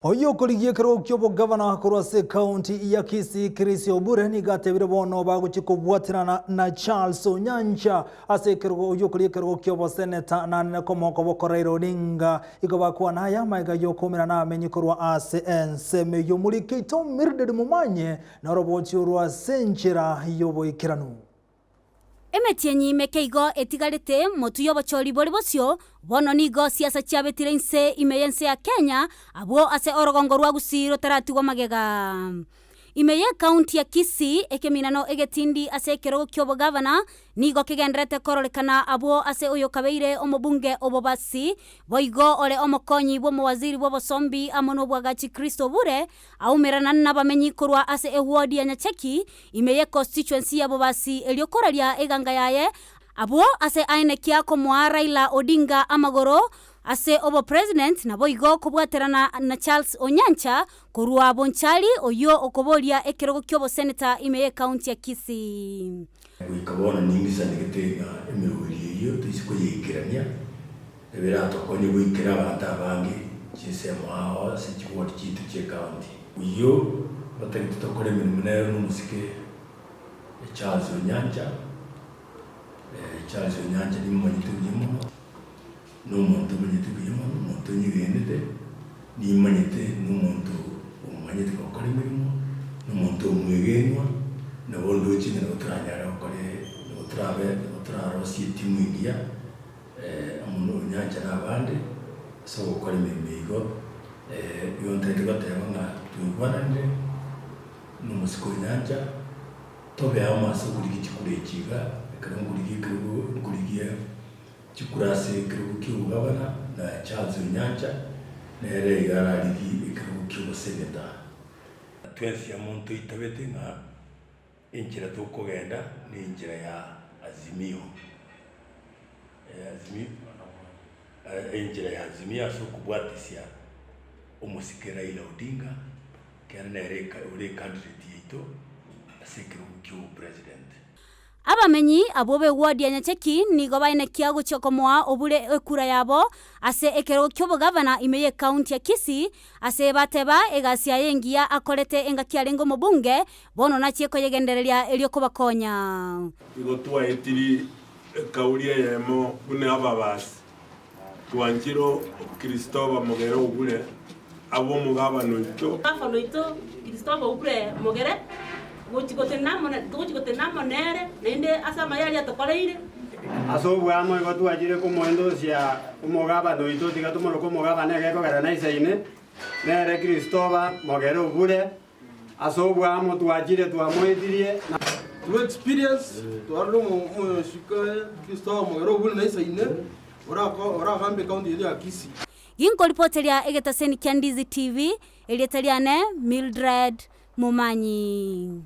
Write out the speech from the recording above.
Oyio okorigia ekerogo ki'obogavana korwa ase ekaunti ya Kisii Chris Obure nigo atebire bono bagochia kobwaterana na Charles Onyancha ase ekerogo oyio okorigia ekerogo ki'oboseneta nanene komokoboko Raila Odinga. Igo bakwana aya amaiga y'okoumera namenyi korwa ase ensemo eyio Murikeito Mildred Momanye norobochi orwo ase enchera y'oboikeranu. Emetienyi meke igo etigarete motwe y'obochori bore bosio, bono nigo siasa chiabetire inse ime y'ense ya Kenya, abwo ase orogongo rwa Gusii rotaratigwa magega. Ime y'ecounty ya Kisii, ekeminano egetindi ase ekerogo ki'obogavana nigo kegendererete kororekana abwo ase oyokabeire omobunge o Bobasi, boigo ore omokonyi bw'omowaziri bw'obosombi amo n'obwagachi Chris Obure, Aumerana nabamenyi korwa ase ewodi ya Nyacheki, ime ye constituency ya Bobasi erio koraria eganga yaye abwo ase aenekia komoa Raila Odinga amagoro ase obopresident naboigo kobwaterana na Charles Onyancha korwa Bonchari oyio okoboria ekerogo kioboseneta ime ye county ya Kisii. Goika bono ningisanegete ng'a emeroberio eyio toise koyeikerania, nabo eratokonye goikera abanto abange chinsemo ao ase chiward chiaito chi'ecounty. Oyio otagete tokore emeremo nere nomosike Charles Onyancha, Charles Onyancha nimomanyete buya mono, nomonto omanyete buya mono, omonto onyegenete, nimanyete nomonto omanyete gokora emeremo, nomonto omwegenwa, nabo ndoche ng'a nabo toranyare gokora nabo torabe nabo torarosie etimu engiya. Amo nonyancha na abande ase ogokora emeremo eye igo, igo ntagete goteba ng'a twaigwananire nomosike o nyancha, tobe amo ase okorigia chikura echi iga, ekero nkorigia ekerogo nkorigia chikura ase ekerogo kia obogabana na Charles Onyancha, nere iga ararigie ekerogo kia oboseneta. Twensi amo ntoitabete ng'a Enchera tokogenda nenchera ya Azimio, Azimio, enchera ya Azimio ase okobwatisia omosike Raila Odinga, ekero nere ore ecandidate yaito ase ekerogo kia obopresident. Abamenyi abwo b'ewodi ya Nyacheki nigo baenekia gochia komoa Obure ekura yabo ase ekerogo ki'obogavana ime y'ecounty ya Kisii ase bateba egasi yaye engiya akorete engaki arenge omobunge Bono nachie koyegendereria erio kobakonya. Igo twaetiri ekauri eyemo buna ababasi, twanchire Kristoba Mogere Obure abe omogabana oito. Gavana oito Kristoba Obure Mogere, gochi gotenena amo togochi gotenena amo nere, naende ase amaya aria atokoreire. Ase obwamo igo twachire komoendosia omogabana oito, tiga tomoroke omogabana egekogera naisaine, nere Kristoba Mogere Obure. Ase obwamo twachire twamoetirie, na. Through experience, twarora omoyosika Christopher Mogere obure naisaine oragambe ecounty yaito ya Kisii. Ginkoripoteria egetaseni kia Ndizi TV, erieta riane Mildred Momanyi.